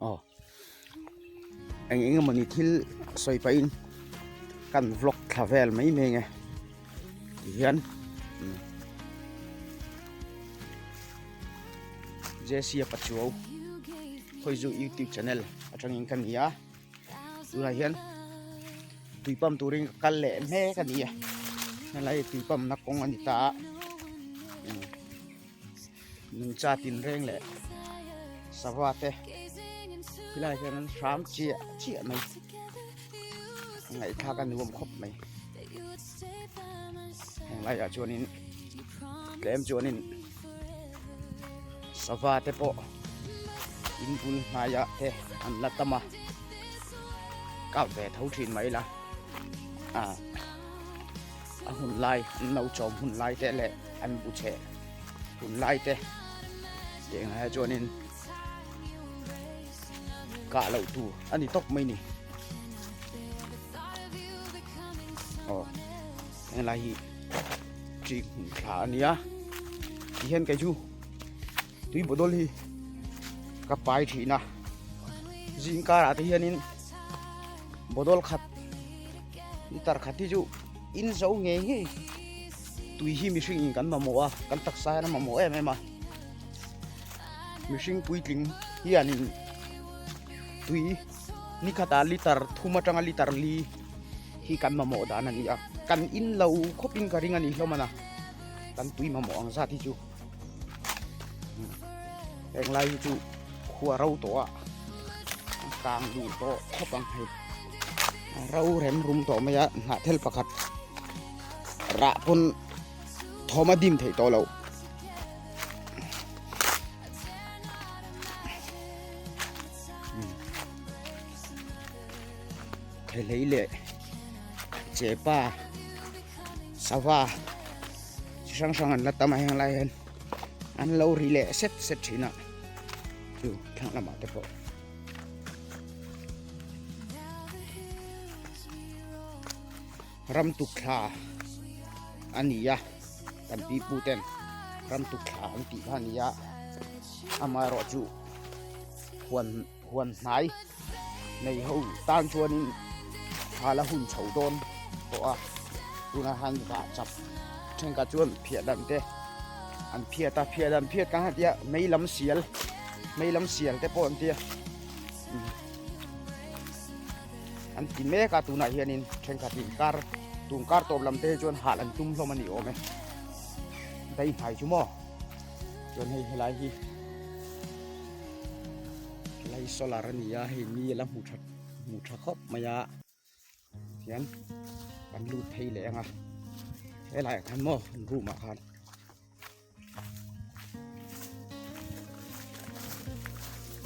Aw eng eng emawni thil sawi pahin kan vlog thla vel mai mai nge tihian Jesse a Pachuau Khawizu youtube channel atangin ka ni a tunah hian tui pump turin ka kal leh mek a ni a helai tui pump na kawng a ni ta a nungcha tinreng leh sava te helai hian an hram chiah chiah mai ngaihthlak a nuam khawp mai heng laiah chuanin tlem chuanin sava te pawh in bul hnaiah te an la tam a kap ve tho thin mai la ah a hun lai an lo chawm hun lai te leh an bu chhe hun lai te tih engah chuanin kah loh tur a ni tawp mai ni aw helai hi ṭing hmun thla a nia tihian kei chu tui bottle hi ka pai thin a zing karah te hianin bottle khat litre khat hi chu in zo ngei ngei. Tui hi mihring in kan mamawh a, kan taksa hian a mamawh em em a. Mihring puitling hianin tui ni khatah liter thum atanga liter li hi kan mamawh dan a ni a. Kan in lo khawpin ka ring a ni hlawm a na, kan tui mamawh ang zat hi chu. Heng lai hi chu khua ro tawh a, a kang duh tawh khawp ang hei. A ro rem rum tawh mai a, hnahthel pakhat. Rah pawn thawm a dim theih tawh loh. Thehlei leh chepa sava chi hrang hrang an la tam a heng lai hian an lo ri leh set set thin a chu thlang lamah te pawh. Ram tuk thla a ni a kan pi pu ten ram tuk thla an tih kha a ni a amaherawh chu huan huan hnai nei ho tan chuanin thla la hun chho dawn tawh a tunah han vah chap thenkhat chuan phiah dan te an phiat a phiah dan phiat kha tia mei lam sial mei lam sial te pawh an tia. An ti mek a tunah hianin thenkhat in kar tun kar tawp lam te hi chuan hal an tum hlawm a ni awm e dai hnai chu maw chuan hei helai hi helai solar a ni a hei ni a la hmu tha hmu tha khawp mai a hian kan lut phei leh ang a helai ah khan maw room ah khan.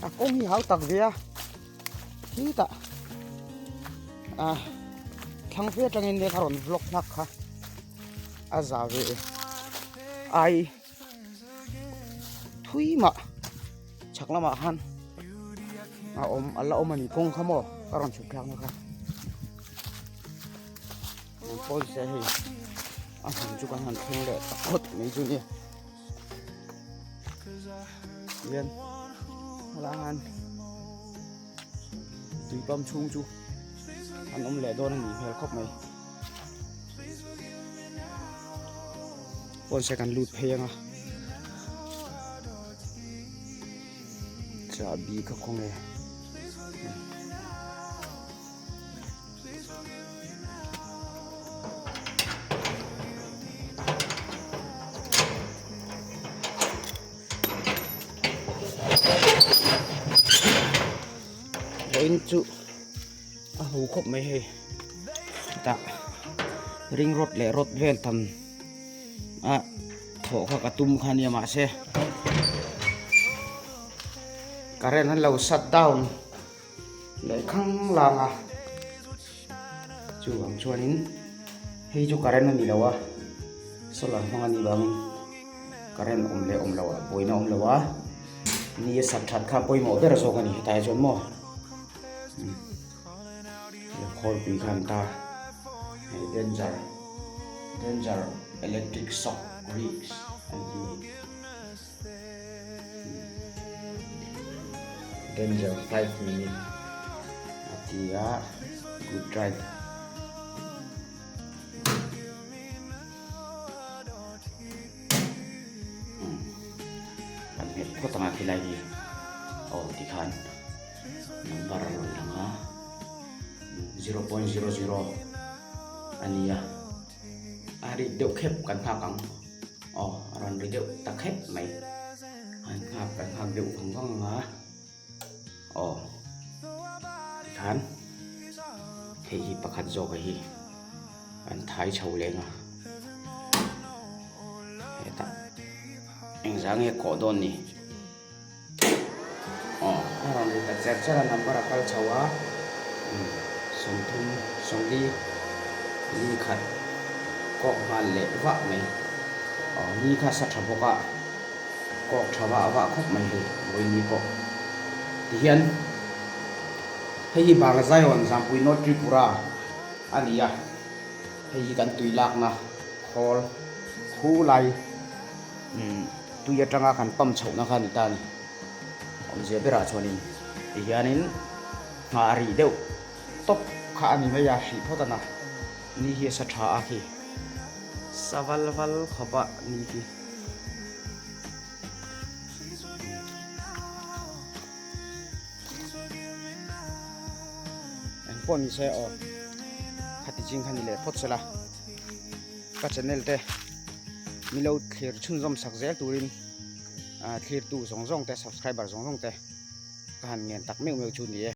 A kawng hi hau tak ve a khitah ah thlang fe atangin lehkha rawn vlog nghak kha a za ve ai thui mah chhak lamah khan a awm a la awm a ni kawng kha maw ka rawn chhuk thlak na kha. Pawn se hei a hmun chu kan han thleng leh tak phawt mai chu nia hian helai hian tui pump chhung chu an awm leh dawn a nih hmel khawp mai pawn se kan lut phei ang a chahbi kha khawnge. Vawiin chu a ho khawp mai hei tah ring rod leh rod vel tam a thawh kha ka tum kha nia mahse current an lo shut down. Leh khang lang a chuvang chuanin hei chu current a ni lo a solar hmang a nih vangin current awm leh awm loh ah buaina awm lo a ni a sat that kha pawimawh ber zawk a ni hetah hi chuan maw khawlpui khan ta hei danger danger electric shock risk an tih. Danger 5 minute a ti a, good drive. Kan hmet phawt anga khilai hi aw tikhan number a rawn lang a 0.00 a ni a a ri deuh khep kan nghak ang aw a rawn ri deuh ta khep mai an nghak kan nghak deuh vang vang ang a aw tikhan hei hi pakhat zawk a hi an thai chho leng a hetah engzah nge kawh dawn ni aw a rawn ri ta cher cher a number a kal chho a 30 sawmli li khat kawk nghal leh vah mai aw ni kha sa tha bawk a. Kawk tha vah vah khawp mai hei Vawiini pawh tihian hei hi Bala Zion Zampui North Tripura a ni a, hei hi kan tui lakna khawl khu lai umm tui atanga kan pump chhohna kha a ni ta a ni. Awmzia berah chuanin tihianin nghah rih deuh tawp kha a ni mai a, hrih phawt a na ni hi a sa tha a khi sa val val khawp a ni khi. Eng pawh ni se aw khati ching kha ni leh phawt sela ka channel te milo thlir chhunzawm sak zel turin ah thlir tu zawng zawng te subscriber zawng zawng te ka han ngen tak meuh meuh chu ni e.